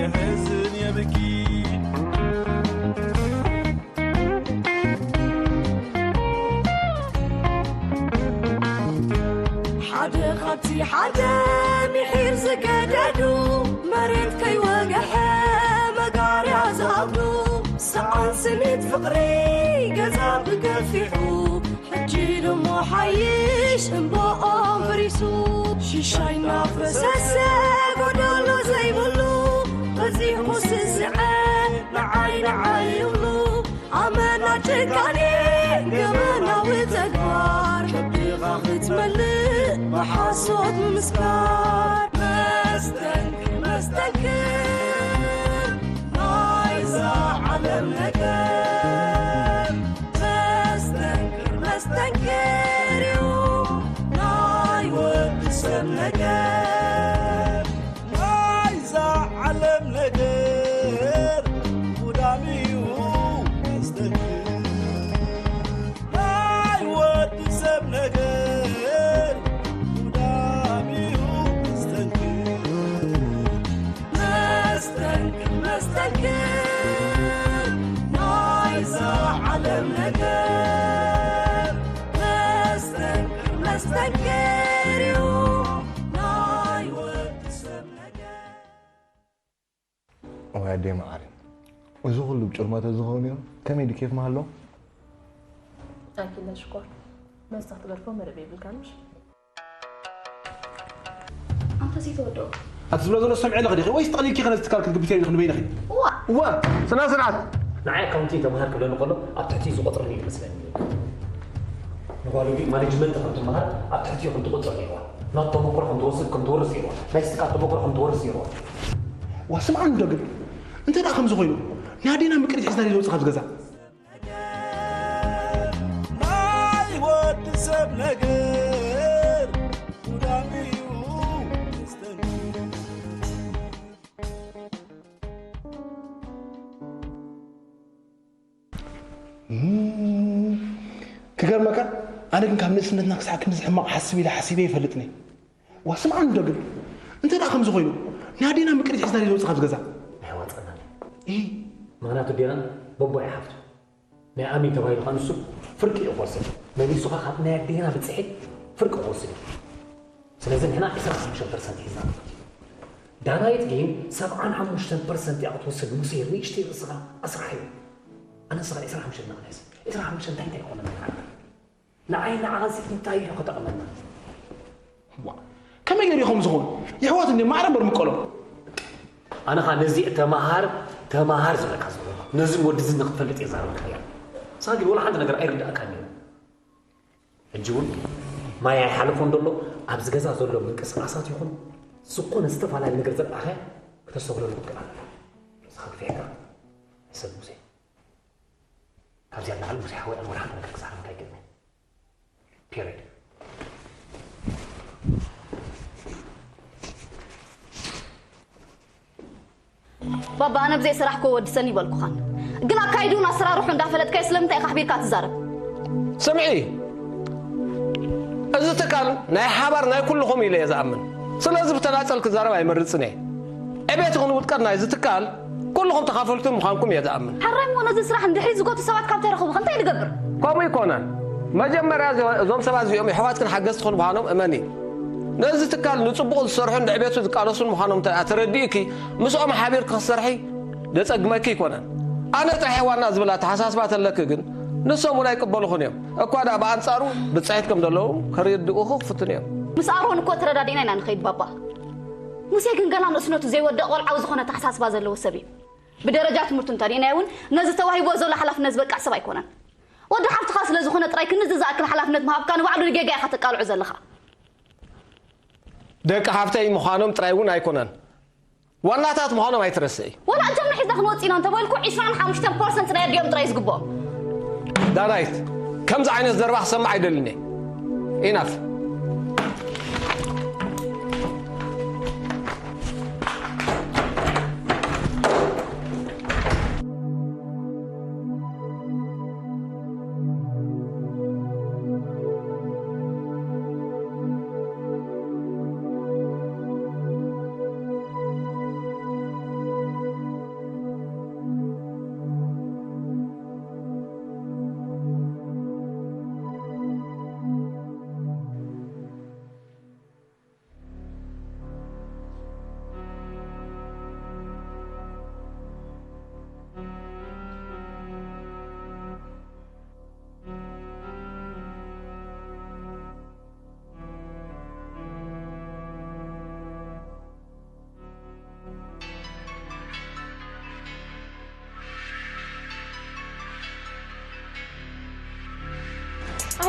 የሕዝን የብኪ። ሓደ ካብቲ ሓደ ምሒር ዝገደዱ፣ መሬት ከይወግሐ መጋርያ ዝኣብዱ፣ ሰዓን ስኒት ፍቕሪ ገዛ ብገፊሑ፣ ሕጂ ድሞ ሓይሽ እምባኦም በሪሱ። ሽሻይ እናፈሰሰ ጎደሎ ዘይብሉ፣ በዚሑ ስስዐ ንዓይ ንዓይ ይብሉ። ኣመና ጭካኔ ገበናዊ ተግባር፣ ከብድኻ ክትመልእ ብሓሶት ምምስካር። መስተንክር መስተንክር ናይዛ ዓለም ነገር፣ መስተንክር መስተንክር እዩ ናይ ወዲ ሰብ ነገር። ናይዛ ዓለም ነገር ጉዳም እዩ መስተንክር። ናይ ወዲ ሰብ ነገር ጉዳም እዩ መስተንክር። መስተንክር መስተንክር ናይዛ ዓለም ነገር። መስተንክር መስተንክር እዩ ናይ ወዲ ሰብ ነገር። ወይ ኣደይ መዓረይ፣ እዚ ኩሉ ብጭርማ ተዝኸውን ነይሩ ከመይ ድኬፍ ምሃሎ? ኣኪለ ሽኮር መስታ ክትገድፎ መደብ የብልካን ምሽ? ኣንታ ዘይተወደኦ ኣቲ ዝብሎ ዘሎ ሰምዐ ኣለኺ ዲኺ ወይስ ጠቕሊልኪ ከነዚ ትካል ክትግብትዮ ኢልኺ ንበይንኺ? እዋ እዋ ስነ ስርዓት ንዓይ ኣካውንቲንግ ተምሃር ክብለኒ ከሎ ኣብ ትሕቲ ዝቆፅረኒ እዩ ዝመስለኒ። ንጓል ግን ማኔጅመንት ከም ትምሃር ኣብ ትሕቲ ከም ትቆፅር ነይርዋ። ናት ተመክሮ ከም ትወስድ ከም ትወርስ ነይርዋ። ናይ ስካ ተመክሮ ከም ትወርስ ነይርዋ። ዋ ስምዓኒ ዶ ግን እንተ ደኣ ከምዚ ኮይኑ ናይ ኣዴና ምቅሪት ሒዝና ዶ ዝወፅእ ካብዚ ገዛ? ናይ ወዲ ሰብ ነገር ጉዳም እዩ መስተንክር። ክገርመካ ኣነ ግን ካብ ንእስነትና ክሳዕ ክንድዚ ሕማቕ ሓስብ ኢለ ሓሲበ ይፈልጥኒ። ዋ ስምዓኒ ዶ ግን እንተ ደኣ ከምዚ ኮይኑ ናይ ኣዴና ምቅሪት ሒዝና ዶ ዝወፅእ ካብዚ ገዛ? ኣይዋፀናን ኢ ምክንያቱ ዴና በቦ እያ ሓፍቱ ናይ ኣሚ ተባሂሉ ከዓ ንሱ ፍርቂ እዩ ክወስድ መሊሱ ከዓ ካብ ናይ ኣዴና ብፅሒት ፍርቂ ክወስድ እዩ ስለዚ ንሕና ዕስራን ሓሙሽተን ፐርሰንት ሒዝና ንኸድ ዳናይት ግን ሰብዓን ሓሙሽተን ፐርሰንት እያ ክትወስድ ሙሴ ንእሽተይ ርእስኻ ኣስራሕ እዩ ኣነ ንስኻ ዕስራን ሓሙሽተን እናቕነስ ዕስራን ሓሙሽተን እንታይ እንታይ ይኾነ ንዓይ ንዓኻሲ እንታይ ኢሉ ክጠቕመና ዋ ከመይ ገይሩ ከም ዝኾኑ ይሕዋት እንዲ ማዕረ እምበር ምቀሎ ኣነ ኸዓ ነዚ ተምሃር ተምሃር ዝብለካ ዘሎ ነዝን ወድዝን ንክትፈልጥ እየ ዛረብካ እያ ንስኻ ግን ወላ ሓንቲ ነገር ኣይርድኣካን እዩ ሕጂ እውን ማይ ኣይሓለፎን ዘሎ ኣብዚ ገዛ ዘሎ ምንቅስቃሳት ይኹን ዝኾነ ዝተፈላለየ ነገር ዘርኣኸ ክተስተብህለሉ ክትክእል ኣለካ ርእስኻ ግፊሕካ ሕሰብ ሙሴ ካብዚኣ ንላዕሊ ሙሴ ሓወይ ኣነ ወላ ሓንቲ ነገር ክዛረበካ ኣይክእልን እየ period ባባ ኣነ ብዘይ ስራሕ ኮ ወድሰን ይበልኩኻን ግን ኣካይድኡን ኣሰራርሑ እንዳፈለጥካዮ ስለምንታይ ኢኻ ኣሕቢርካ ትዛረብ ስምዒ እዚ ትካል ናይ ሓባር ናይ ኩልኹም ኢለ እየ ዝኣምን ስለዚ ብተናፀል ክዛረብ ኣይመርፅን እየ ዕቤት ይኹን ውድቀት ናይዚ ትካል ኩልኹም ተኻፈልቲ ምዃንኩም እየ ዝኣምን ሕራይ እሞ ነዚ ስራሕ ንድሕሪት ዝጎቱ ሰባት ካብ ተረኽቡ ከ እንታይ ንገብር ከምኡ ይኮነን መጀመርያ እዞም ሰባት እዚኦም የሕዋትክን ሓገዝትኽን ምዃኖም እመኒ ነዚ ትካል ንፅቡቕ ዝሰርሑን ንዕቤቱ ዝቃለሱን ምዃኖም እንተ ተረዲእኪ ምስኦም ሓቢርኪ ክትሰርሒ ዘፀግመኪ ኣይኮነን ኣነ ጥራሕ ዋና ዝብል ኣተሓሳስባ ተለኪ ግን ንሶም እውን ኣይቅበሉኽን እዮም እኳ ደኣ ብኣንፃሩ ብፅሒት ከም ዘለዎም ከረድኡኺ ክፍትኑ እዮም ምስ ኣሮን እኮ ተረዳዲእና ኢና ንኸይድ ባባ ሙሴ ግን ገና ንእስነቱ ዘይወደቕ ቆልዓዊ ዝኾነ ኣተሓሳስባ ዘለዎ ሰብ እዩ ብደረጃ ትምህርቱ እንተሪእናዮ እውን ነዚ ተዋሂብዎ ዘሎ ሓላፍነት ዝበቅዕ ሰብ ኣይኮነን ወዲ ሓፍትኻ ስለ ዝኾነ ጥራይ ክንዚ ዝኣክል ሓላፍነት ምሃብካ ንባዕሉ ንጌጋ ኢኻ ተቃልዖ ዘለኻ ደቂ ሓፍተይ ምዃኖም ጥራይ እውን ኣይኮነን ዋናታት ምዃኖም ኣይትረስዒ። ዋላ እቶም ንሒዝና ክንወጽእ ኢና እንተበልኩ ዒስራን ሓሙሽተን ፐርሰንት ናይ ኣዲኦም ጥራይ እዩ ዝግብኦም። ዳናይት፣ ከምዚ ዓይነት ዘረባ ክሰምዕ ኣይደልን እየ። ኢናፍ።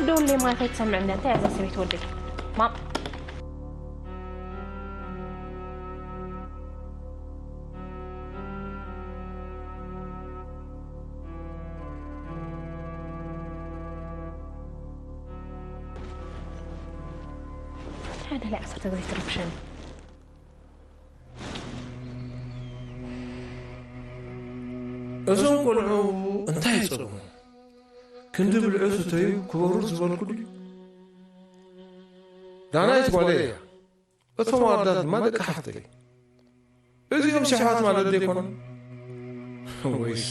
ደውለይ ማለት ኣይትሰምዕን እንታይ እዛ ሰበይቲ ወደይ? ማም። ሓደ ላይ ዓሰርተ ግዜ ትርብሸኒ። እዞም ቆልዑ እንታይ ይጸግሙ? ክንዲ ብልዑ ስተዩ ክበሩ ዝበልኩ ድዩ? ዳናይት ጓለይ እያ። እቶም ኣወዳት ድማ ደቂ ሓፍተይ። እዚኦም ሸሓት ማለት ደይኮኑ? ወይስ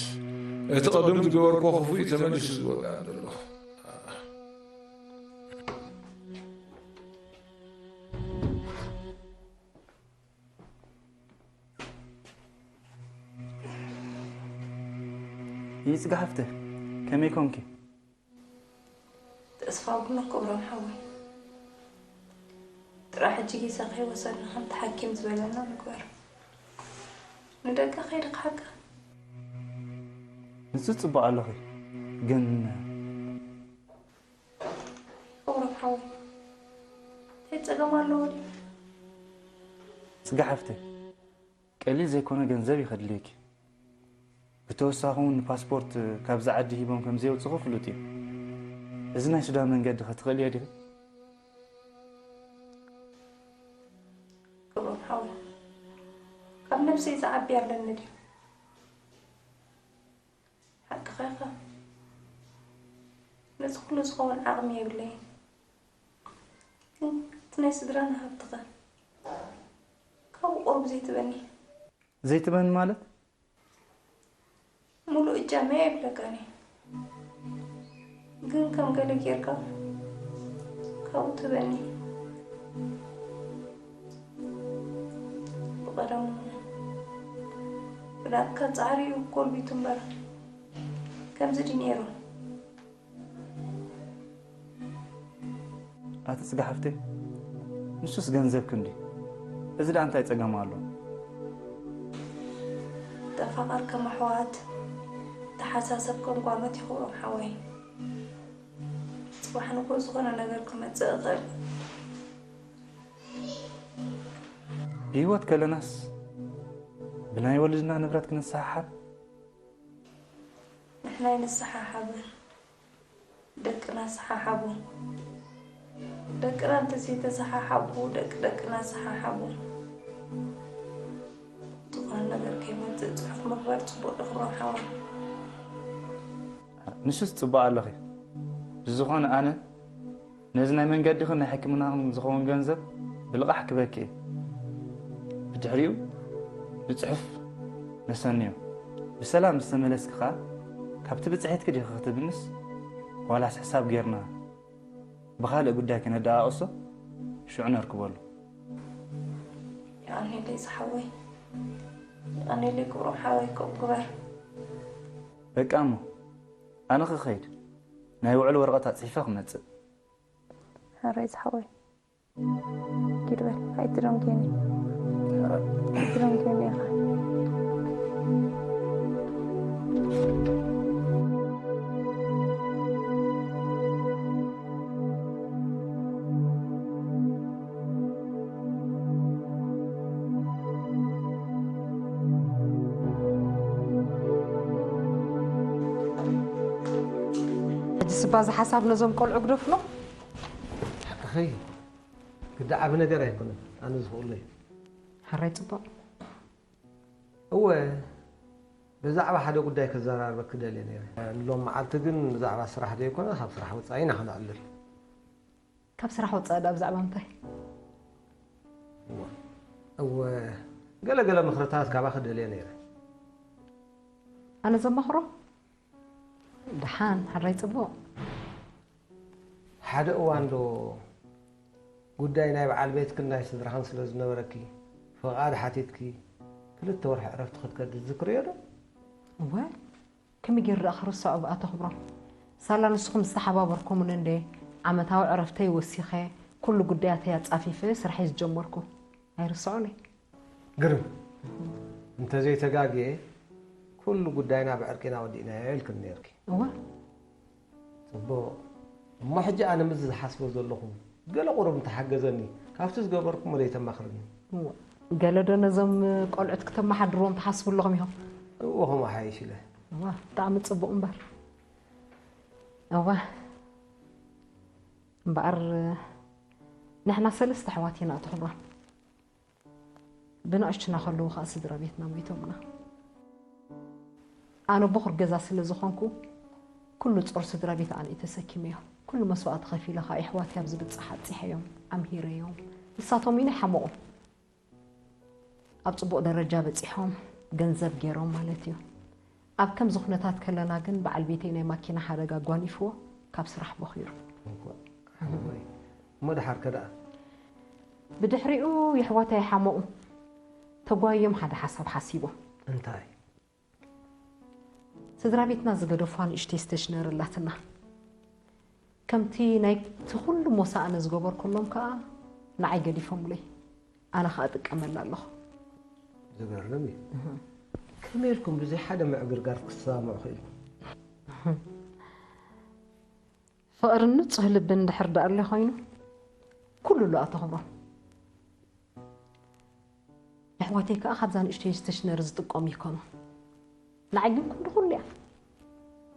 እቲ ቀደም ዝገበርኮ ክፉእ እዩ ተመሊሱ ዝወግኣ ዘሎ? ይጽጋ ሃፍተ፣ ከመይ ኮንኪ? ተስፋ ብኖ ክብሮም ሓወይ፣ ጥራሕ ሕጂ ግዜ ከይወሰድና ከምቲ ሓኪም ዝበለና ንግበር። ንደገ ከይድካ ሓቂ ንሱ ጽቡቕ ኣለኺ፣ ግን ክብሮም ሓወይ፣ እንታይ ጸገም ኣለዎ ድዩ? ጽጋ ሓፍተ፣ ቀሊል ዘይኮነ ገንዘብ እዩ ከድልየኪ። ብተወሳኺ እውን ንፓስፖርት ካብዚ ዓዲ ሂቦም ከም ዘየውፅኹ ፍሉጥ እዩ። እዚ ናይ ሱዳን መንገዲ ከ ትኽእልዮ ዲኺ? ክብሮም ሓወይ፣ ካብ ነብሰይ ዝዓቢ ኣለኒ ድዩ? ሓቅኻ ኢኻ። ነዚ ኩሉ ዝኸውን ዓቕሚ የብለይን። ግን እቲ ናይ ስድራና ሃብትኻ ካብኡ ቁሩብ ዘይትበኒ። ዘይትበኒ ማለት? ሙሉእ እጃመይ ኣይብለካን እየ። ግን ከም ገለ ጌርካ ካብኡ ትበኒ። ብቐደሙ ብናትካ ጻዕሪ እዩ ጎልቢቱ እምበር፣ ከምዚ ድዩ ነይሩ? ኣቲ ጽጋ ሓፍተይ፣ ንሱስ ገንዘብ ክንዲ። እዚ ደኣ እንታይ ጸገም ኣሎ? ተፋቐር ከም ኣሕዋት፣ ተሓሳሰብ ከም ጓኖት ይኽብሮም ሓወይ። ጽባሕ ንግሆ ዝኾነ ነገር ክመጽእ ይኽእል። ብህይወት ከለናስ ብናይ ወለድና ንብረት ክንሰሓሓብ? ንሕና ኣይንሰሓሓብን፣ ደቅና ሰሓሓቡ። ደቅና እንተዘይተሰሓሓቡ፣ ደቂ ደቅና ሰሓሓቡ። ዝኾነ ነገር ከይመጽእ ጽሑፍ ምግባር ጽቡቕ ዶ ክብሮም ሓወይ? ንሱስ ጽቡቕ ኣለኺ። ብዝኾነ ኣነ ነዚ ናይ መንገድኽን ናይ ሕክምናኽን ዝኸውን ገንዘብ ብልቓሕ ክበኪ እየ። ብድሕሪኡ ብጽሑፍ ነሰንዮ። ብሰላም ምስ ተመለስኪ ኸኣ ካብቲ ብጽሒትኪ ዲኺ ክትብንስ ዋላስ ሕሳብ ጌርና ብኻልእ ጉዳይ ክነደቓቕሶ ሽዑ ነርክበሉ። የቐንየለይ ዝሓወይ፣ የቐንየለይ ክብሮም ሓወይ ከምኡ ግበር። በቃ እሞ ኣነ ክኸይድ ናይ ውዕል ወረቐት ኣጽሒፈ ክመጽእ። ሕራይ ዝሓወይ ኪድ በል ኣይትደንጉየኒ ኣይትደንጉየኒ ኢኻ። ሕጂ ስባ እዚ ሓሳብ ነዞም ቆልዑ ግደፍሎም። ሓቅኺ ግዲ ዓቢ ነገር ኣይኮነን ኣነ ዝኽእሎ እዩ። ሕራይ ጽቡቕ። እወ ብዛዕባ ሓደ ጉዳይ ክዘራርበኪ ደልየ ነይረ። ሎም መዓልቲ ግን ብዛዕባ ስራሕ ዘይኮነ ካብ ስራሕ ወጻኢ ኢና ክነዕልል። ካብ ስራሕ ወጻኢ ደኣ ብዛዕባ እንታይ? እወ ገለ ገለ ምኽርታት ካባኺ ደልየ ነይረ። ኣነ ዘማኽሮ? ደሓን ሕራይ ጽቡቕ። ሓደ እዋን ዶ ጉዳይ ናይ በዓል ቤትክን ናይ ስድራኽን ስለ ዝነበረኪ ፍቓድ ሓቲትኪ ክልተ ወርሒ ዕረፍቲ ክትከዲ ትዝክርዮ ዶ? እወ፣ ከመይ ገይሩ ደኣ ክርስዖ ብኣቶ ክብሮም? ሳላ ንስኹም ዝተሓባበርኩምኒ እንደ ዓመታዊ ዕረፍተይ ወሲኸ ኩሉ ጉዳያተይ ኣጻፊፈ ስርሐይ ዝጀመርኩ። ኣይርስዖን እየ። ግርም። እንተዘይተጋግየ ኩሉ ጉዳይና ብዕርቂና ወዲእናዮ ኢልክኒ ነይርኪ። እወ። ጽቡቕ። እሞ ሕጂ ኣነ ምስዚ ዝሓስቦ ዘለኹ ገለ ቁሩብ እንተሓገዘኒ፣ ካብቲ ዝገበርኩሞ ዘይተማኽርኒ። እወ፣ ገለ ዶ ነዞም ቆልዑት ክተመሓድርዎም ትሓስቡ ኣለኹም ኢኹም? እወ፣ ከምኡ ሓይሽ ኢለ። እዋ፣ ብጣዕሚ ጽቡቕ እምበር። እዋ፣ እምበኣር ንሕና ሰለስተ ኣሕዋት ኢና ኣቶ ክብሮም። ብንኣሽቱና ከለዉ ከኣ ስድራ ቤትና ሞይቶምና። ኣነ ቦኽሪ ገዛ ስለ ዝኾንኩ ኩሉ ጾር ስድራ ቤት ኣነ እየ ተሰኪመዮ። ኩሉ መስዋእቲ ከፊለ ከኣ የሕዋተይ ኣብ ዝብጻሕ ኣብጺሐዮም፣ ኣምሂረዮም። ንሳቶም ኢና ይሓመቑ። ኣብ ጽቡቕ ደረጃ በጺሖም፣ ገንዘብ ገይሮም ማለት እዩ። ኣብ ከምዚ ኩነታት ከለና ግን በዓል ቤተይ ናይ ማኪና ሓደጋ ኣጓኒፍዎ ካብ ስራሕ ቦኺሩ። እንኳዕ ሓወይ። እሞ ደሓርከ ደኣ? ብድሕሪኡ የሕዋተይ ይሓመቑ። ተጓይዮም ሓደ ሓሳብ ሓሲቦም። እንታይ? ስድራ ቤትና ዝገደፉዋ ንእሽተይ ስቴሽነሪ ኣላትና። ከምቲ ናይቲ ኩሉ ሞሳ ኣነ ዝገበርኩሎም ከኣ ንዓይ ገዲፎምለይ። ኣነ ከኣ እጥቀመላ ኣለኹ። ዝገርም እዩ። ከመይ ኢልኩም ብዘይ ሓደ ምዕግርጋር ክትሰማምዑ ክኢልኩም? ፍቕርን ንጹህ ልብን እንድሕር ደኣ ኣሎ ኮይኑ ኩሉ ኣሎ ኣቶ ክብሮም። ኣሕዋተይ ከኣ ካብዛ ንእሽተይ ስቴሽነሪ ዝጥቀሙ ይኮኑ። ንዓይ ግን ክንዲ ኩሉ እያ።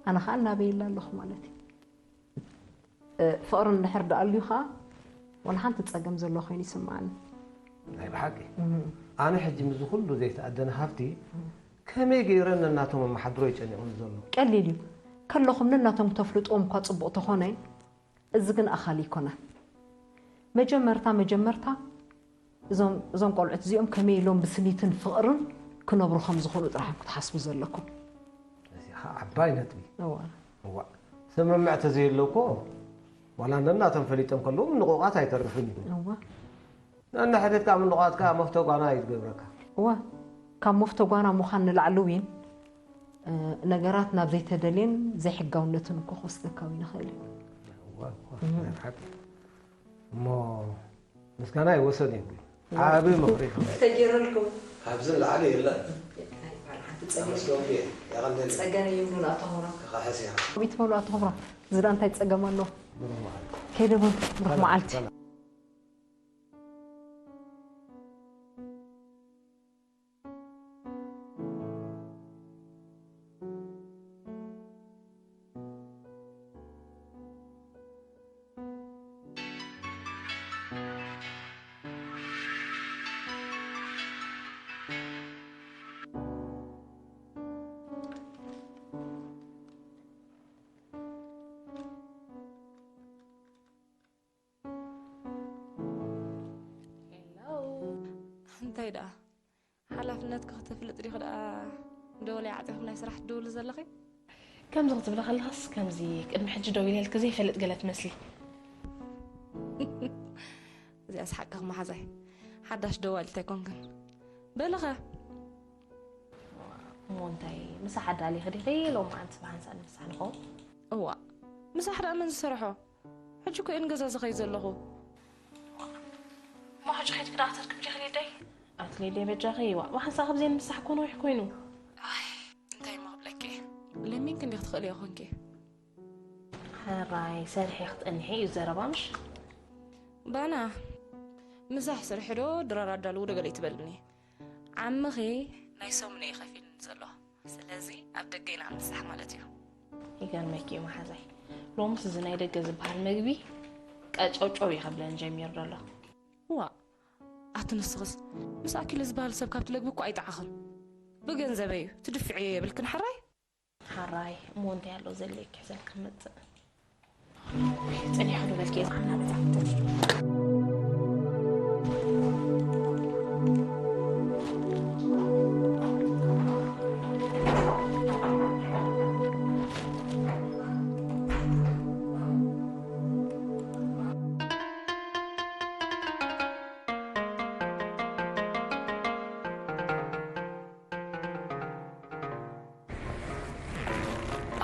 ኣነ ከኣ እናበየላ ኣለኹ ማለት እዩ። ፍቕሪ እንድሕር ደኣልዩ ኸዓ ዋላ ሓንቲ ጸገም ዘሎ ኮይኑ ይስምዓኒ። ናይ ብሓቂ ኣነ ሕጂ ምስዚ ኩሉ ዘይተኣደነ ሃብቲ ከመይ ገይረ ነናቶም ኣመሓድሮ እዩ ጨኒቑኒ ዘሎ። ቀሊል እዩ። ከለኹም ነናቶም ክተፍልጥዎም እኳ ጽቡቕ ተኾነ፣ እዚ ግን ኣኻሊ ኣይኮነን። መጀመርታ መጀመርታ እዞም እዞም ቆልዑት እዚኦም ከመይ ኢሎም ብስኒትን ፍቕርን ክነብሩ ከም ዝኽእሉ ጥራሕ እዮም ክትሓስቡ ዘለኩም። እዚ ኸዓ ዓባይ ነጥቢ። እዋ። እዋ። ስምምዕ ተዘየሎ እኮ ዋላ ነናቶም ፈሊጦም ከለዉ ምንቑቓት ኣይተርፍን እዩ። እዋ። ነንሕድሕድካ ምንቑቓት ከኣ መፍቶ ጓና እዩ ዝገብረካ። እዋ። ካብ መፍቶ ጓና ምዃን ንላዕሊ እውን ነገራት ናብ ዘይተደልየን ዘይሕጋውነትን እኮ ክወስደካ እውን ይኽእል እዩ። እዋ እዋ። ናይ ብሓቂ። እሞ ምስጋናይ ወሰን የብሉን። ዓቢ ምኽሪ ኢኹም። ተገይሩልኩም። ካብዚ ንላዕሊ የለን። ኣመስገንኩ እየ። የቐንየለይ። ጸገም የብሉን ኣቶ ኹብሮም። ክኽሕስ እየ። ኣቤት በሉ ኣቶ ኹብሮም። እዚ ደኣ እንታይ ጸገም ኣሎ? ብሩኽ መዓልቲ። ከይደ በሉ። ብሩኽ መዓልቲ። ሰላም። ሄሎ እንታይ ደኣ ሓላፍነትኪ ክተፍልጢ ዲኺ ደኣ ደወለይ ዓጺኽም ናይ ስራሕ ትድውሊ ዘለኺ? ከምዚ ክትብሊ ከለኻስ ከምዚ ቅድሚ ሕጂ ደዊለልኪ ዘይፈልጥ ገለ ትመስሊ። እዚኣስ ሓቅኺ መሓዛይ ሓዳሽ ደዋሊት ኣይኮንክን። በልኸ እሞ እንታይ ምሳሕ ኣዳሊኺ ዲኺ ሎማዓንቲ ብሓንሳእ ንምሳሕ ንኸውን? እዋእ ምሳሕ ደኣ መን ዝሰርሖ? ሕጂ እኮ እየ ንገዛ ዝኸይድ ዘለኹ። እሞ ሕጂ ከይድኪ ደኣ ክትርክቢ ዲኺ ሊደይ? ኣቲ ሊደይ በጃኺ ዋእ ብሓንሳእ ካብዚ ንምሳሕ እኮ ነዊሕ ኮይኑ። ኣይ እንታይ እሞ ክብለኪ እየ። ለሚንኪ እንዲኺ ትኽእልዮ ኾንኪ። ሕራይ ሰሪሐ ክጸንሕ እዩ ዘረባ ምሽ? ባና ምሳሕ ስርሒ ዶ ድራር ኣዳልዉ ዶ ገለ ኣይትበልኒ። ዓምኺ ናይ ሰሙን እዩ ከፊልኒ ዘሎ። ስለዚ ኣብ ደገ ኢና ምሳሕ ማለት እዩ። ይገርመኪ እዩ መሓዛይ ሎምስ እዚ ናይ ደገ ዝበሃል መግቢ ቀጨውጨው እዩ ከብለኒ ጀሚሩ ዘሎ። ዋእ ኣቲ ንስኽስ ምስ ኣኪለ ዝበሃል ሰብ ካብ ትለግቢ እኮ ኣይጠዓኽን። ብገንዘበይ እዩ ትድፍዕዮ የብልክን ሕራይ። ሓራይ እሞ እንታይ ኣሎ ዘድልየኪ ሒዘልኪ ክመፅእ። ጸኒሑ ዶ በልኪ እየ ዝዓና በዛ።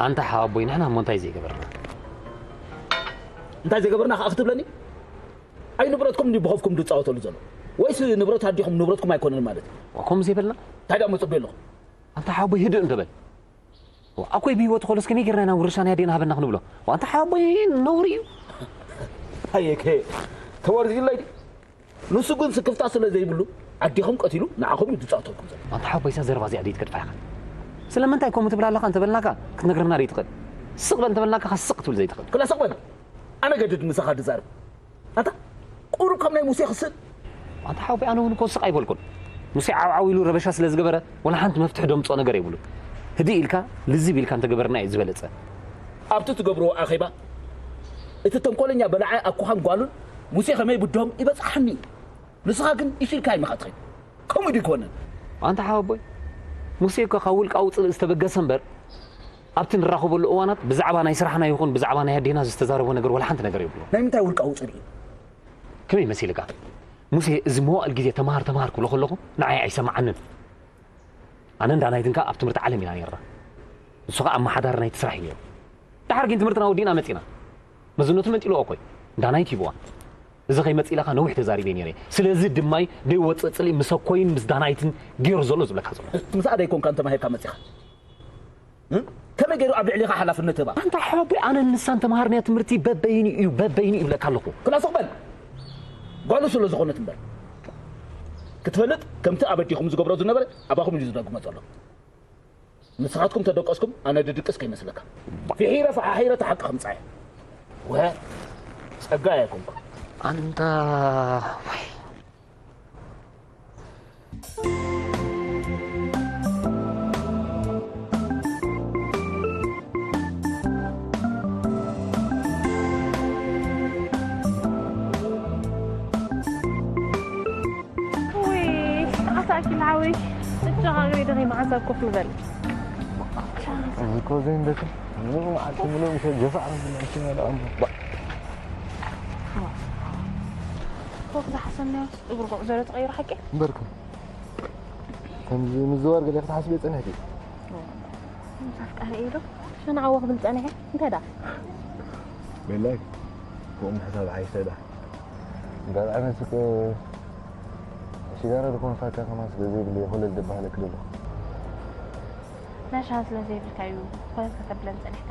ኣንታ ሓወቦይ ንሕና እሞ እንታይ ዘይገበርና? እንታይ ዘይገበርና ከዓ ክትብለኒ? ኣይ ንብረትኩም እንዲ ብኸፍኩም ዝፃወተሉ ዘሎ ወይስ ንብረት ኣዲኹም ንብረትኩም ኣይኮነን ማለት እዩ? ከምኡ ዘይበልና። እንታይ ደኣ መፅበ ኣለኹም? ኣንታ ሓወቦይ ህድእ እንተበል። ኣኮይ ብህይወት ከሎስ ከመይ ጌርና ኢና ውርሻ ናይ ኣዴና ሃበና ክንብሎ? ዋንታ ሓቦይ፣ ነውሪ እዩ። ኣየከ ተወርዚለይ። ንሱ ግን ስክፍታ ስለ ዘይብሉ፣ ኣዴኹም ቀቲሉ ንዓኹም እዩ ዝጻወተኩም ዘሎ። ኣንታ ሓቦይሳ፣ ዘረባ እዚኣ ደይትገድፋ ኢኻ። ስለምንታይ ከምኡ ትብል ኣለኻ እንተበልናካ ክትነግረና ደይትኽእል? ስቕ በል እንተበልናካ ከ ስቕ ክትብል ዘይትኽእል? ክላ ስቕ በል። ኣነ ገድድ ምሳኻ ድዛረብ። ኣንታ ቁሩብ ካብ ናይ ሙሴ ክስእ። ኣንታ ሓቦይ፣ ኣነ እውን እኮ ስቕ ኣይበልኩን። ሙሴ ዓውዓው ኢሉ ረበሻ ስለ ዝገበረ፣ ወላ ሓንቲ መፍትሒ ደምጾ ነገር የብሉን። ህድእ ኢልካ፣ ልዝብ ኢልካ እንተገበርና እዩ ዝበለጸ። ኣብቲ ትገብርዎ ኣኼባ፣ እቲ ተንኮለኛ በላዓይ ኣኩኻን ጓሉን ሙሴ ከመይ ብድሆም ይበጽሓኒ እዩ። ንስኻ ግን ኢሽ ኢልካ ይመኻትኸኝ። ከምኡ ድዩ ክኾነን? ኣንታ ሓወቦይ፣ ሙሴ እኮ ካብ ውልቃዊ ጽልኢ ዝተበገሰ እምበር፣ ኣብቲ ንራኸበሉ እዋናት ብዛዕባ ናይ ስራሕና ይኹን ብዛዕባ ናይ ኣዴና ዝተዛረቦ ነገር ወላ ሓንቲ ነገር የብሉን። ናይ ምንታይ ውልቃዊ ጽልኢ? ከመይ መሲልካ? ሙሴ እዚ መዋእል ግዜ ተምሃር ተምሃር ክብሎ ከለኹ ንዓይ ኣይሰማዓንን። ኣነን ዳናይትን ከኣ ኣብ ትምህርቲ ዓለም ኢና ነይርና። ንሱ ከኣ ኣመሓዳሪ ናይቲ ስራሕ እዩ ነይሩ። ደሓር ግን ትምህርትና ወዲእና መጺና። መዝነቱ መንጢልኦ እኮ እዩ። ዳናይት ሂብዋ። እዚ ከይመጽእ ኢለካ ነዊሕ ተዛሪበ ነይረ። ስለዚ ድማይ ደይወጽእ ጽልኢ ምስ ኣኮይን ምስ ዳናይትን ገይሩ ዘሎ ዝብለካ ዘሎ። ምስኣ ደይኮንካ እንተማሂርካ መጺኻ? እ? ከመይ ገይሩ ኣብ ልዕሊኻ ሓላፍነት ህባ? ኣንታ ሓወቦይ፣ ኣነን ንሳን ተምሃርናዮ ትምህርቲ በበይኑ እዩ፣ በበይኑ ይብለካ ኣለኹ። ክላ ስቕ በል። ጓሉ ስለ ዝኾነት እምበር። ክትፈልጥ፣ ከምቲ ኣብ ኣዴኹም ዝገብሮ ዝነበረ፣ ኣባኹም እዩ ዝደግሞ ዘሎ። ንስኻትኩም ተደቀስኩም፣ ኣነ ድድቅስ ከይመስለካ። ፍሒረ ፈሓሒረ እቲ ሓቂ ከምጻእ እየ። ወ-፣ ጸጋ ኣይኮንኩን። ኣንታ፣ ወይ። ውይ፣ ኣታ ኣኪል ሓወይ፣ እጃኻ እግረይ ደኺማ ሓንሳብ ኮፍ ንበል። እዚ እኮ ዘይንደክም፣ እዚ መዓልቲ ሙሉእ ምሸት ገፋዕ ንብል፣ ንሕና ደኣ እሞ። ኮፍ ዝሓሰብናዮስ እግሩ ቆቕ ዝበለ ተቐይሩ ሓቂ? እምበርኩም፣ ከምዚ ምዝዋር ገለ ክትሓስቢ ጸኒሕኪ? ምስ ኣፍቃሪ እየ ዶ? ሸናዓዎ ክብል ጸኒሐ። እንታይ ደኣ? በላይ፣ ከምኡ ምሕሳብ ሓይሽ ደኣ። ጋል ዓመት እኮ ሽጋራ ድኾን ፋካ ከማን ስለ ዘይብለይ ኮለል ደባህለክ ደሎ። ናይ ሻሂ ስለ ዘይብልካ እዩ ኮለል ከተብለን ጸኒሕካ።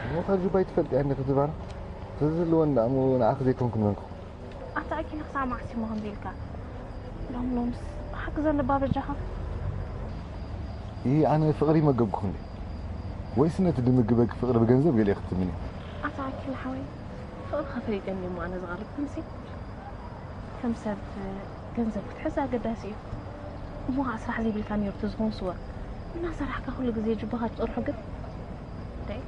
እሞ ካብ ጁባ ኣይትፈልጥያ እንዲኺ ዝባና? ተዝህልወኒ ደኣ እሞ ንዓኺ ዘይኮንኩ ንመን ክኾን? ኣታ ኣኪለ ክሳዕ መዓስ እሞ ከምዚ ኢልካ? ሎም ሎምስ ብሓቂ ዘለባ በጃኻ። ይህ ኣነ ፍቕሪ መገብኩ እንዴ? ወይስ ነቲ ድምግበክ ፍቕሪ ብገንዘብ ገሊአ ክትምኒ? ኣታ ኣኪለ ሓወይ፣ ፍቕርኻ ፈሊጠ እንዲ እሞ ኣነ ዝቐርብ ክንሲ። ከም ሰብ ገንዘብ ክትሕዝ ኣገዳሲ እዩ። እሞ ከዓ ስራሕ ዘይብልካ ነይሩ ተዝኸውን ስወር። እናሰራሕካ ኩሉ ግዜ ጅባኻ ትጠርሖ ግን? ደይ?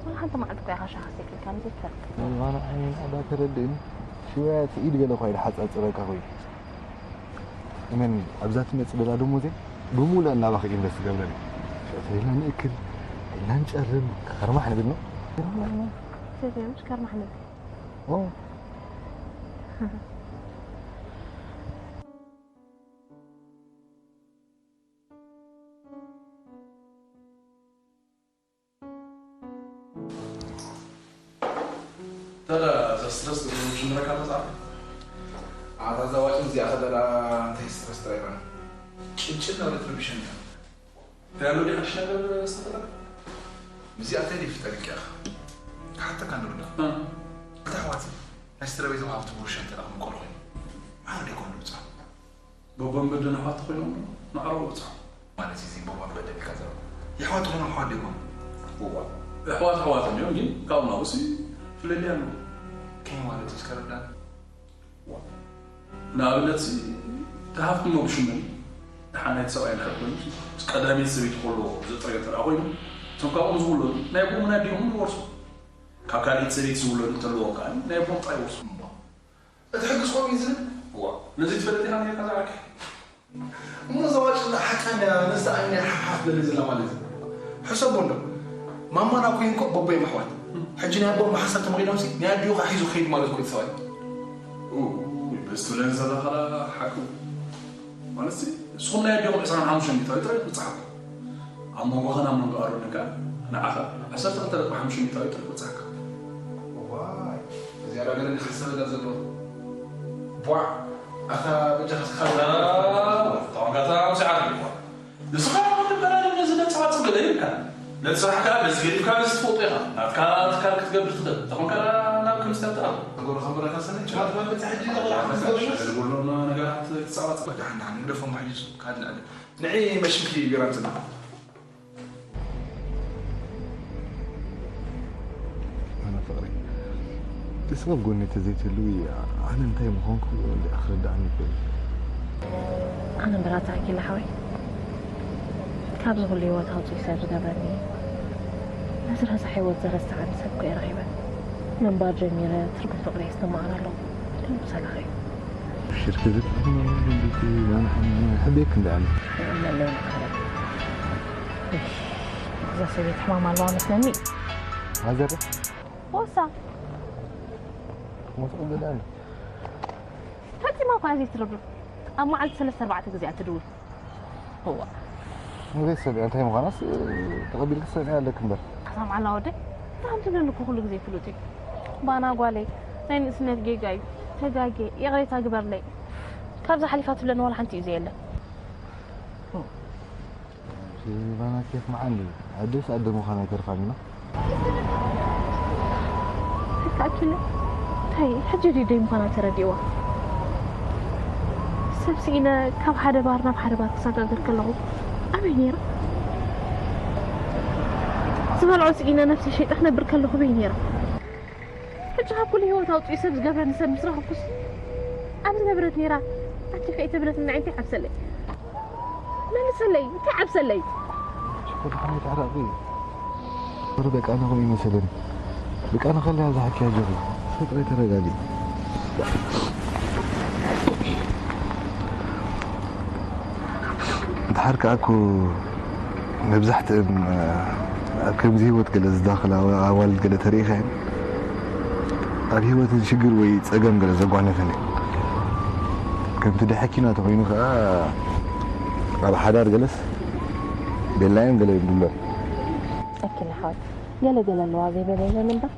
ወላ ሓንቲ መዓልቲ እኮ ኢኻ ሻሂ ሰቲካ ንዘይትፈልጥ። ዋላ ዓይነይ ናዕባ ተረድእኒ። ሽወያ እቲ ኢድ ገለ እኳ ኢሉ ሓጻጽረካ ኮይኑ። እመኒ፣ ኣብዛ ትመጽእ ደላ ደሞዘይ ብምሉእ እናባኺ ኢንቨስት ገብረኒ። ሸቶ ኢልና ንእክል፣ ኢልና ንጨርም፣ ከርማሕ ንብል ነው። ሰብዮምሽ ከርማሕ ንብል። ኦ። ታዲያ እዛ ስትረስ ክትጅምረካ መጽኣ? ኣታ እዛ ዋጭ እዚኣ ከለላ እንታይ ስትረስ ጥራይ ይኾነ? ጭንጭን እናበለት ትርብሸኒ እያ። እንታይ ኣሎ ድዩ ሓድሽ ነገር ዝተፈጠረ? ምስዚኣ እንታይ ድዩ ፍጠር ኢልካ ኢኻ? ክሓተካ እንዶ ርዳ። እ። እታ ኣሕዋት ናይ ስድራ ቤቶም ሃብቲ ብውርሻ እንተ ደኣ ክምቀሉ ኮይኑ፣ መዓር ዶ ይኮኑ ንብጽሖም? በቦም በደን ኣሕዋት ኮይኖም ማዕሮ በጽሖም። ማለት እዚ በቦም በደን ኢልካ ዘረባ። የሕዋት ኮይኖም ኣሕዋት ዶ ይኮኑ? እዋ። ኣሕዋት ኣሕዋት እዮም፣ ግን ካብኡ ናብኡሲ ፍልልይ ኣለዎ። ከመይ ማለት እዩ? እስከ ርዳኒ። ዋ። ንኣብነት ሲ፣ እቲ ሃብቲ እሞ ብሽመን ደሓን ናይቲ ሰብኣይ እንድሕር ኮይኑ፣ ምስ ቀዳመይቲ ሰበይቲ ከሎ ዘጥረዮ እንተ ደኣ ኮይኑ፣ እቶም ካብኦም ዝውለዱ ናይ ኣቦኦምን ኣዲኦምን ይወርሱ። ካብ ካልኣይቲ ሰበይቲ ዝውለዱ እንተለዎም ከኣ ናይ ኣቦኦም ጥራይ ይወርሱ። እሞ እቲ ሕግስ ከምኡ እዩ ዝብል? እዋ፣ ነዚ ትፈልጥ ኢኻ ነይርካ ዝዓርከይ? እሞ እዛ ዋጭ እዛ ሓቃ እንድያ ነስተ ኣንድያ ሓፍሓፍ ትደሊ ዘላ ማለት እዩ። ሕሰቦ እንዶ። ማማና ኮይን እኮ በቦ እዮም ኣሕዋት። ሕጂ ናይ ኣቦኦም ብሓሳብ ተመቒሎምሲ ናይ ኣዲኡ ከዓ ሒዙ ክኸይድ ማለት እኮ እቲ ሰብኣይ። ኡይ፣ በዚ ትብለኒ ዘለኻ ደኣ ሓቁ። ማለትሲ፣ ንስኹም ናይ ኣዲኹም ዕስራን ሓሙሽተን ሚእታዊት ጥራይ ትብጽሓኩም። ኣብ መንጎኻን ኣብ መንጎ ኣሮንን ከኣ ንዓኻ ዓሰርተ ክልተ ነጥቢ ሓሙሽተ ሚእታዊት ጥራይ ትብጽሓካ። ዋይ፣ እዚኣ ደኣ ገለ እንዲ ክሕሰበላ ዘለዎ። ቧዕ፣ ኣታ በጃኻ ስኻ ጣዋጋታ ምስዓት። ነቲ ስራሕ ከኣ በዚ ገዲፍካ በዚ ትፈልጦ ኢኻ። ናትካ ትካል ክትገብር ትኽእል። እንተኾንካ ናብ ክምስታት ትኣቱ። ነገሩ ከም በረካ ሰነ ጭዋት ባበት ሕጂ ኢኻ ክትገብር። ሽዕል ብሎ ነገራት ክትጻወት። በቃ፣ ንደፎም ሕጂ እሱ ካልእ ንዕሊ። ንዒ መሽኪ ቢራ እንትና። ኣነ ፍቕሪ፣ ንስኺ ኣብ ጎኒ ተዘይትህልዊ ኣነ እንታይ ምኾንኩ እንድዒ ክርድኣኒ ይኽእል። ኣነ እምበር ኣታ ኣኪለ ሓወይ፣ ካብዚ ኩሉ ህይወት ኣውፂኡ ሰብ ዝገብረኒ፣ ነዚ ረሳሕ ህይወት ዘረስዓኒ ሰብ እኮ እየ ረኺበ። ምንባር ጀሚረ፣ ትርጉም ፍቕሪ እየ ዝተማሃረ ኣለኹ። ደም ሰላኺ እዩ። ሽርክ ዝብል ሕቤክ እንደ ኣነ። ይእመለይ ንዓለም። እዛ ሰበይቲ ሕማም ኣልባ መስለኒ። ማዘር? ወሳ። ሞት ቅብላኒ። ፈጺማ እኳ ዘይትርብርብ። ኣብ መዓልቲ ሰለስተ ኣርባዕተ ግዜ እያ ትድውል። እዋ። ንቤተሰብ እያ እንታይ ምዃናስ ተቐቢልኪ ትሰምዒ ኣለኪ እምበር። ኣሳምዓላ ወደይ። ብጣዕሚ ትብለኒ እኮ ኩሉ ግዜ ፍሉጥ እዩ። ባና ጓለይ፣ ናይ ንእስነት ጌጋ እዩ። ተጋጌ፣ ይቕሬታ ግበርለይ። ካብዛ ሓሊፋ ትብለኒ ዋላ ሓንቲ እዩ ዘየለ። ሪባና ኬፍ መዓንዲ ኣደስ ኣደ ምዃና ኣይተርፋን ኢና። ተኣኪለ እንታይ ሕጂ ድዩ ደይ ምዃና ተረዲእዋ? ሰብ ስኢነ ካብ ሓደ ባር ናብ ሓደ ባር ክሰጋገር ከለኹ ኣበይ ነይረ? ዝበልዖ ስኢነ ነፍሲ ሸይጠ ክነብር ከለኹ በይ ነይረ? ሕጂ ካብ ኩሉ ህይወት ኣውፅኡ ሰብ ዝገብረኒ ሰብ ምስ ረኸብኩስ ኣብ ዝነበረት ነይራ ኣቲ ከይተብለትና እንታይ ሓብሰለይ? መልሰለይ፣ እንታይ ዓብሰለይ? ሽኮር ከመይ ተዕረቕቲ? ሽኮር በቃ ኣነ ከምኡ ይመሰለኒ። በቃ ኣነ ከለያ ዝሓኪያ ጀኹ። ፍቅረይ ተረጋጊ። እንተሓር ከኣ እኮ መብዛሕትእን ኣብ ከምዚ ህይወት ገለ ዝዳኸላ ኣዋልድ ገለ ተሪኢኻ እየን። ኣብ ህይወትን ሽግር ወይ ጸገም ገለ ዘጓነፈን እየን። ከምቲ ደሓኪና ተኾይኑ ከኣ ኣብ ሓዳር ገለስ ቤላዮም ገለ ይብሉለን። ኣኪለ ሓወይ፣ ገለ ገለ ኣለዋ ዘይበለ የለን እምበር፣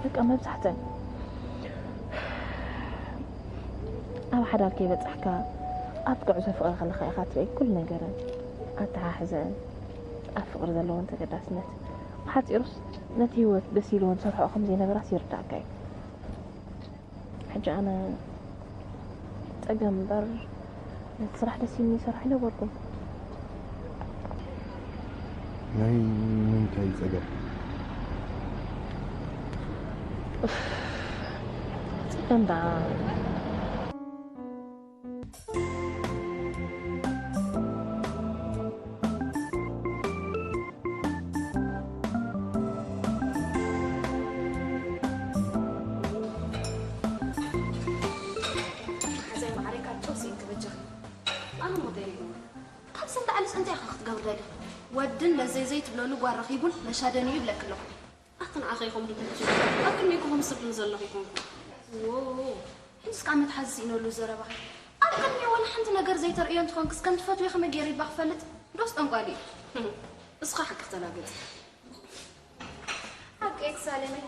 በቃ መብዛሕተን ኣብ ሓዳር ከይበጻሕካ ኣብ ጉዕዞ ፍቕሪ ከለኻ ኢኻ ትርኢ ኩሉ ነገረን፣ ኣተሓሕዘአን፣ ኣብ ፍቕሪ ዘለወን ተገዳስነት። ብሓጺሩስ ነቲ ህይወት ደስ ኢልወን ዝሰርሕኦ ከም ዘይነበራስ ይርዳእካ እዩ። ሕጂ ኣነ ጸገም እምበር ነቲ ስራሕ ደስ ኢልኒ ይሰርሖ ኣይነበርኩን። ናይ ምንታይ ጸገም? ጸገም ደኣ ሓዛይ ማዕረይ ካብ ጨው ስኢንኪ በጃኺ። ኣነ ሞተይ ርኢኹም። ካብ ሰንተ ዓሊስ እንታይ ኢኻ ክትገብር ደሊኺ? ወድን ለዘይ ዘይትብለሉ ጓል ረኺቡን መሻደንዩ ይብለኪ ኣለኹ። ኣቲ ንዓኺ ኢኹም ድምፅኹም ኣብ ቅድሚኡ ክኹም ስብን ዘለኹ ይኮንኩ። ዎ፣ ሕጅስ ከዓ መትሓዚ ስኢነሉ ዘረባኺ። ኣብ ቅድሚኡ ወላ ሓንቲ ነገር ዘይተርእዮ እንትኾንክስ ከም ትፈትውዮ ከመይ ገይሩ ይባ ክፈልጥ? ዶስ ጠንቋሊ እዩ? እስኻ ሓቂ ተላገጽ። ሓቂ እየ ሳሌመይ፣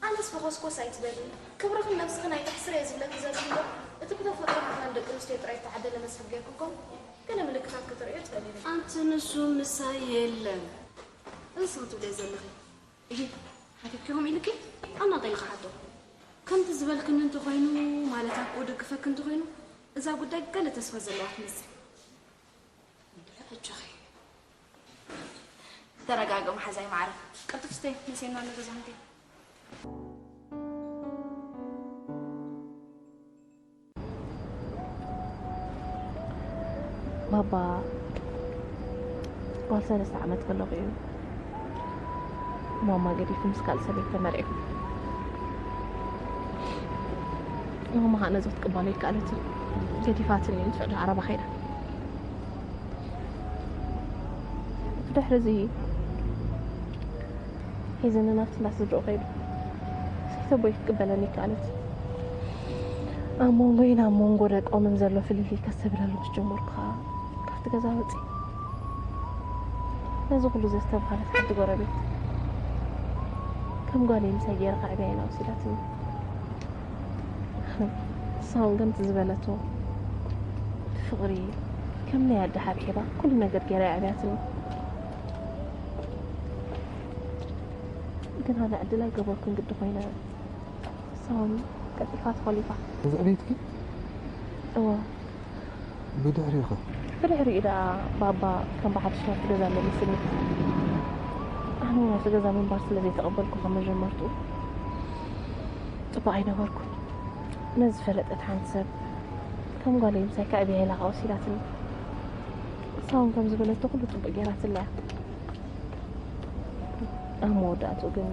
ኣነስ ብኾስኮስ ኣይትበሊ። ክብርኽን ነብስኽን ኣይተሕስርየ ዝብለኪ ዘለኹ እምበር፣ እቲ ብተፈጥሮ ናትና ንደቂ ኣንስትዮ ጥራይ ዝተዓደለ መስሕብ ጌርክንኩም ገለ ምልክታት ክትርእዮ ትኽእሊ ኢኺ። ኣንቲ ንሱ ምሳይ የለን። እዚ ስም ትብለይ ዘለኺ። እሂ፣ ሓቲትኪ ከምኡ ኢልኪ? ኣናጠይ ንኽሓቶ። ከምቲ ዝበልክኒ እንተኾይኑ፣ ማለት ኣብኡ ደግፈኪ እንተኾይኑ፣ እዛ ጉዳይ ገለ ተስፋ ዘለዋ ትመስል። እንድዒ ኣጆኺ። ተረጋግእ መሓዛይ ማዕረ። ቅልጥፍ ስተይ፣ መሴና ንገዛ ክንከይድ። ባባ ጓል ሰለስተ ዓመት ከለኹ እዩ ማማ ገዲፉ ምስ ካልእ ሰበይቲ ተመርዒኹ። ማማ ኸኣ ነዚ ክትቅበሎ ኣይከኣለትን። ገዲፋትኒ ንስዑዲ ዓረባ ከይዳ። ብድሕሪ እዚ ሒዝኒ ናብቲ እንዳ ስድርኡ ከይዱ። ሰይተቦይ ክትቅበለኒ ኣይከኣለትን። ኣብ መንጎይን ኣብ መንጎ ደቆምን ዘሎ ፍልልይ ከስተብህለሉ ምስ ጀመርኩ ኸኣ ካብቲ ገዛ ወጺኤ። ነዚ ኩሉ ዘስተብሃለት ሓንቲ ጎረቤት ከም ጓለይ ምሳይ ገይራ ከዕብያ ኢላ ወሲዳትኒ። ንሳ እውን ከምቲ ዝበለቶ ብፍቕሪ ከም ናይ ኣደ ሓብሒባ ኩሉ ነገር ገይራ የዕብያትኒ። ግን ኣነ ዕድል ኣይገበርኩን ግዲ ኮይነ። እሳ እውን ቀልጢፋ ተኾሊፋ። እዚ ዕቤትኪ እዎ። ብድሕሪኡ ኸ? ብድሕሪኡ ደኣ ባባ ከም ብሓድሽ ናብቲ ገዛ መሊስኒ። ኣነ ናብቲ ገዛ ምንባር ስለ ዘይተቐበልኩ ካብ መጀመርትኡ ጽቡቕ ኣይነበርኩን። ነዚ ዝፈለጠት ሓንቲ ሰብ ከም ጓለይ ምሳይ ከዕብያ ኢላ ከኣ ወሲዳትኒ። እሳ እውን ከም ዝበለቶ ኩሉ ጽቡቕ ገይራትለያ። ኣብ መወዳእትኡ ግን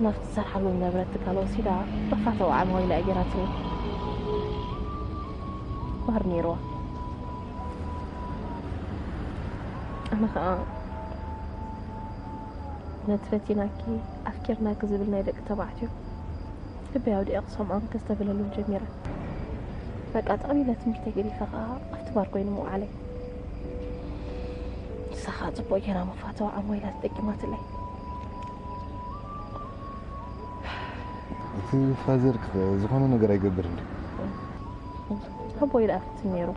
ናብቲ ትሰርሓሉ ዝነበረት ትካል ወሲዳ ብፋተው ዓማዊላ እያ ገይራትኒ። ባህር ነይርዋ። ኣነ ከዓ ነቲ ፈቲናኪ ኣፍቂርናኪ ዝብል ናይ ደቂ ተባዕትዮ ልበይ ኣውዲቐ ክሰምዖን ከስተብህለሉን ጀሚረ። በቃ ጠቕሊለ ትምህርተይ ገዲፈ ከዓ ኣብቲ ባር ኮይኑ ምውዓለይ። ንሳ ከዓ ፅቡቕ ጌራ መፋተዊ ዓሞይላ ተጠቂማትለይ። እቲ ፋዘር ከ ዝኾነ ነገር ኣይገብርን ድዩ? ኣቦይ ደኣ ፍትን ነይሩ።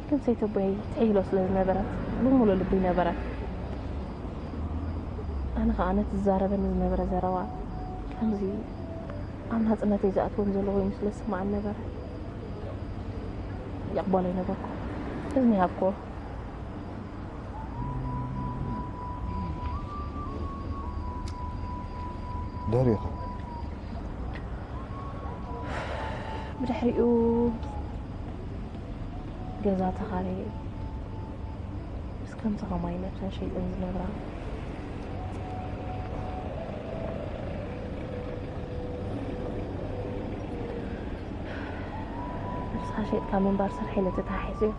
ግን ሰይቲ ኣቦይ ትሕይሎ ስለ ዝነበረት ብምሉእ ልቢ ነበረ። ኣነ ከዓ ነቲ ዝዛረበኒ ዝነበረ ዘረባ ከምዚ ኣብ ናፅነተይ ዝኣትዎም ዘሎ ኮይኑ ስለ ዝስምዓኒ ነበረ። ይቕበሎ ኣይነበርኩ። እዝኒ ሃብክዎ። ድሕሪኡ ኸ? ብድሕሪኡ ገዛ ተኻረየ። ምስ ከምዚ ከማይ ነብሰን ሸይጠን ዝነብራ። ነብስኻ ሸይጥካ ምንባር ስራሕ ኢለ ተተሓሒዘዮ።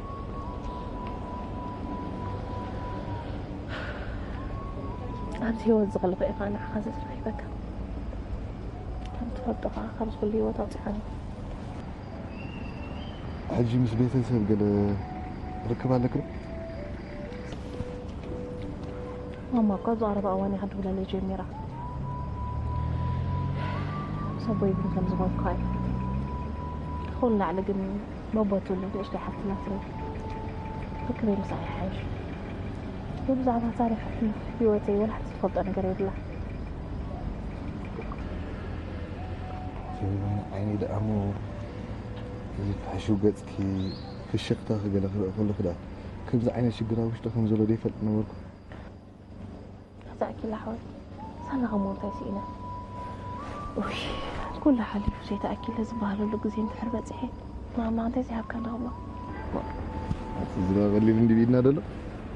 ኣብዚ ህይወት እዚ ከለኹ እየ ከዓ ንዓኻ ዘስራሕ ይበካ። ከም ትፈልጦ ከዓ ካብዚ ኩሉ ህይወት ኣውፂኻኒ። ሕጂ ምስ ቤተሰብ ገለ ርክብ ኣለክ ዶ? ማማ እኳ ኣብዚ ቀረባ እዋን እያ ክድውለለይ ጀሚራ። ምስ ኣቦይ ግን ከም ዝበልኩኻ እዩ። ካብኡ ንላዕሊ ግን መቦትሉ ንእሽተይ ሓፍቲ ናትኒ ርክበይ ምስኣ ይሓይሽ። ብብዛዕባ ታሪኽ ህይወተይ ወላ ሓንቲ ትፈልጦ ነገር የብላ። ሰሪባኒ ዓይነይ ደኣ እሞ እዚ ፍሕሹው ገጽኪ ፍሽኽታ ክገለ ክርኢ ከለኹ ደኣ ከምዚ ዓይነት ሽግር ኣብ ውሽጢ ከም ዘሎ ደይፈልጥ ነበርኩ። ተኣኪላ ሓወይ ሳላ ከሞ እንታይ ስኢነ? ውይ ኩሉ ሓሊፉ ዘይተኣኪለ ዝበሃለሉ ግዜ እንድሕር በፂሐ ማማ እንታይ ዘይሃብካ ንኽብሎ። እዚ ደኣ ቀሊል እንዲ ብኢድና ደሎ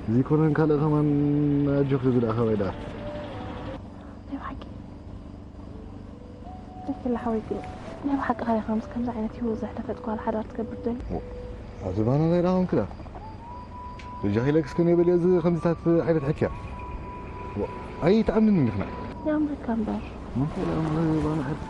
እዚ ኮነን ካልእ ከማን ኣጆኺ ዝለኣኸ ባይ ደኣ ናይ ብሓቂ ተኪላ ሓወይ ግን ናይ ብሓቂ ኻሪኻ ምስ ከምዚ ዓይነት ህይወት ዘሕለፈት ጓል ሓዳር ትገብር ደሊ ኣብዚ ባና ናይ ደኣ ኮንክዳ በጃኺ ኢለክስ ከመይ በልዮ እዚ ከምዚታት ዓይነት ሕክያ ኣይትኣምንን ኢኽና የኣምረካ እምበር ምንታይ ደኣ ባና ሕክ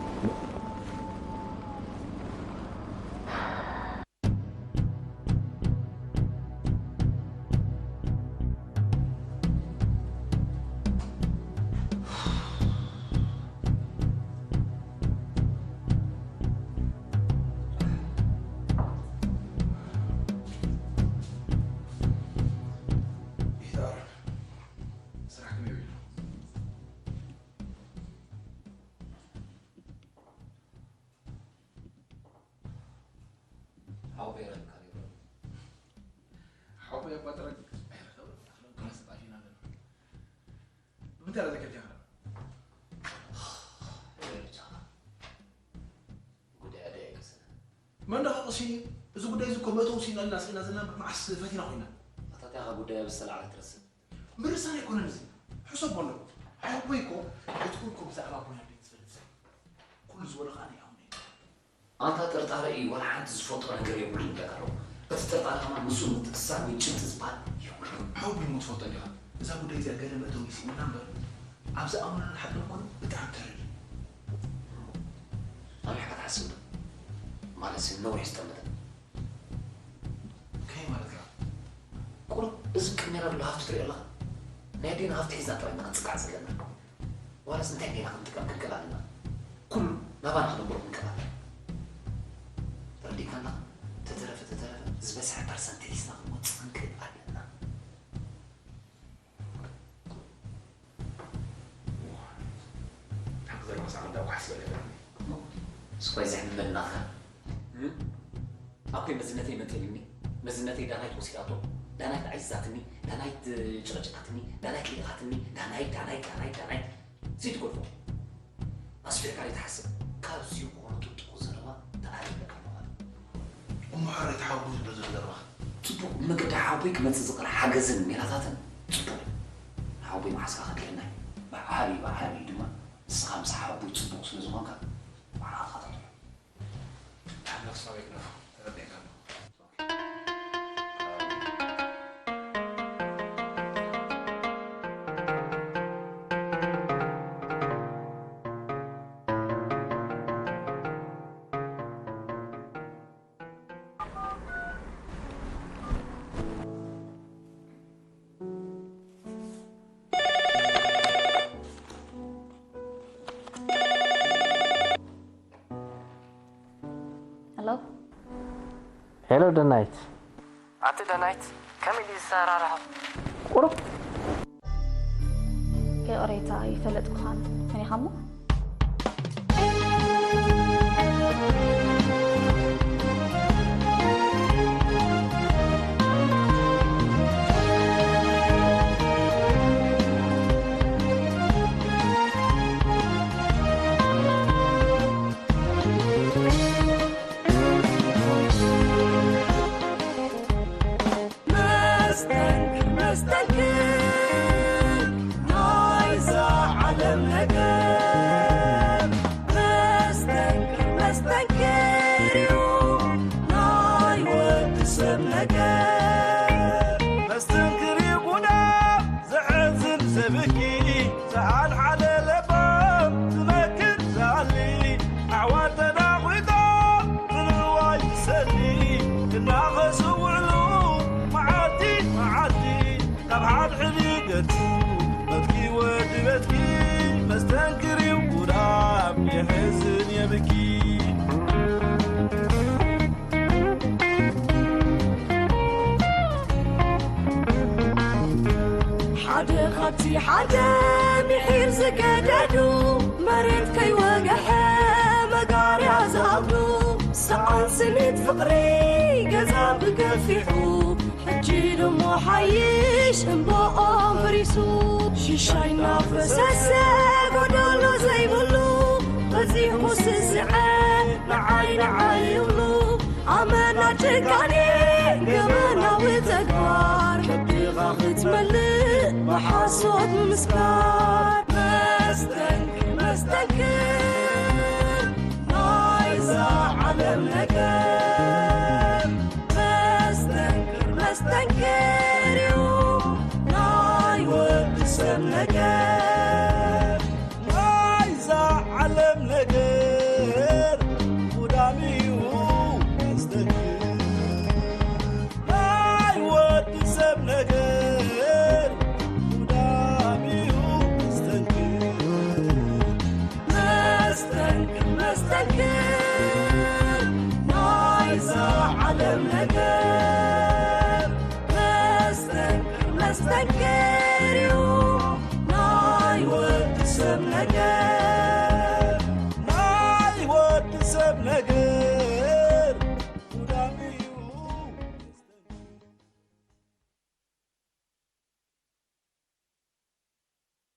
ሓወቦይ ረኺብካ ዶ ይብሎ? ሓወቦይ ኣባ ጥራይ ኣይረኸብን፣ ክረኽቦ ተጣፊእና ኣለና። ብምንታይ ኢኻ ዘከልካና? ጉዳይ ኣደይ ኣይቀሰነ። መን ደኣ ክቕስን እዩ? እዚ ጉዳይ እዚ እኮ መእተዊ ስኢንና ስኢንና ዘለና እምበር መዓስ ፈቲና ኮይና? ኣታ እንታይ ኢኻ ጉዳይ ኣብ ዝተላዕለ ትረስን? ምርሳን ኣይኮነን እዚ። ሕሰቦ ኣሎ። ሓወቦይ እኮ ዕጥቁ እኮ ብዛዕባ ኣቦይ ኣደይ ዝፈልጥ ሰብ እዩ። ኩሉ ዝበሎ ከዓ ናይ ኣሁነ እዩ። ኣንታ ጥርጣረ እዩ፣ ዋላ ሓንቲ ዝፈልጦ ነገር የብሉን ይብለካ ኣለኹ። እቲ ጥርጣረ ከማን ምስኡ ምትእስሳር ወይ ጭብጢ ዝበሃል የብሉን። ሓወቦይ እሞ ትፈልጦ እንዲኻ፣ እዛ ጉዳይ እዚኣ ገለ መእተዊ ስኢንና እምበር ኣብ ዝኣምነሉ ሓቂ ንኾነ ብጣዕሚ ተረር እዩ። ኣምሒኻ ትሓስብ ዶ? ማለትሲ ነዊሕ ዝጠመተ። ከመይ ማለትካ? ቁሩብ እዚ ቅድሜና ዘሎ ሃፍቲ ትሪኦ ኣለኻ? ናይ ኣዴና ሃፍቲ ሒዝና ጥራይ ኢና ክንጽጋዕ ዘለና። ዋላስ እንታይ ጌርና ክንጥቀም ክንክእል ኣለና? ኩሉ ናባና ክነብሮ ክንክእል ኣለና። ተረዲእካ ኣለኻ? ተተረፈ ተተረፈ ዝበዝሐ ፐርሰንት ሒዝና ክንወጽእ ክንክእል ኣለና። ወይ ዘሕምመልናኸ? እም? ኣኮይ መዝነተይ መንጢልኒ፣ መዝነተይ ዳናይት ወሲዳቶ፣ ዳናይት ኣይዛትኒ፣ ዳናይት ጭቕጭቃትኒ፣ ዳናይት ሊኢኻትኒ፣ ዳናይት፣ ዳናይት፣ ዳናይት፣ ዳናይት። ዘይትገድፎ። ኣስፊሕካ ዘይትሓስብ። ካብዚ ዝኾነ ጥጥቁ ዘረባ ተኣሪገካ ምዃን። እሞ ሕራይ ተሓጉስ ዶ ዘሎ ዘረባኻ? ጽቡቕ መገዲ ሓቦይ ክመጽእ ዝኽእል ሓገዝን ሜላታትን ጽቡቕ። ሓቦይ መዓስካ ከድልየና እዩ። ብዓቢ፣ ብዓቢ ድማ ንስኻ ምስ ሓቦይ ጽቡቕ ስለ ዝኾንካ ብዓኻ ተጥሎ። ንሓመኽ ሳበይ ክነፍኹ ተረዲእካ ኣለኹ። ሄሎ። ሄሎ ደናይት። ኣቲ ደናይት ከመይ ድዩ ዝሰራርሖ? ቁሩብ ይቕሬታ ኣይፈለጥኩኻን። መን ኢኻ እሞ? መስተንክር መስተንክር ናይዛ ዓለም ነገር መስተንክር መስተንክር እዩ ናይ ወዲ ሰብ ነገር መስተንክር እዩ ጉዳም ዘሕዝን ዘብኪ ዝሓልሓለ ለባም ዝመክር ዝኣሊ ኣሕዋት ተዳኺጦም ንንዋይ ዝሰሊ ክናኸሱ ውዕሉ መዓልቲ መዓልቲ ካብ ሓድሕድ ይገድፉ በትኪ ወዲ በትኪ መስተንክር እዩ ጉዳም የሕዝን የብኪ ሓደ ካብቲ ሓደ ምሒር ዝገደዱ መሬት ከይወገሐ መጋርያ ዝኣብዱ ሰኣን ስኒት ፍቕሪ ገዛ ብገፊሑ ሕጂ ድሞ ሓይሽ እምበኦም ፈሪሱ ሽሻይ እናፈሰሰ ጎደሎ ዘይብሉ በዚሑ ስስዐ ንዓይ ንዓይ ይብሉ ኣመና ጭካኔ ገበናዊ ተግባር ከቢኻ ክትመልእ ብሓሶት ምስካር መስተንክር መስተንክር ናይዛ ዓለም ነገር መስተንክር መስተንክር እዩ ናይ ወዲ ሰብ ነገር ናይዛ ዓለም ነገር ጉዳም እዩ መስተንክር ናይ ወዲ ሰብ ነገር ጉዳም እዩ መስተንክር መስተንክር መስተንክር ናይዛ ዓለም ነገር መስተንክር መስተንክር እዩ ናይ ወዲ ሰብ ነገር ናይ ወዲ ሰብ ነገር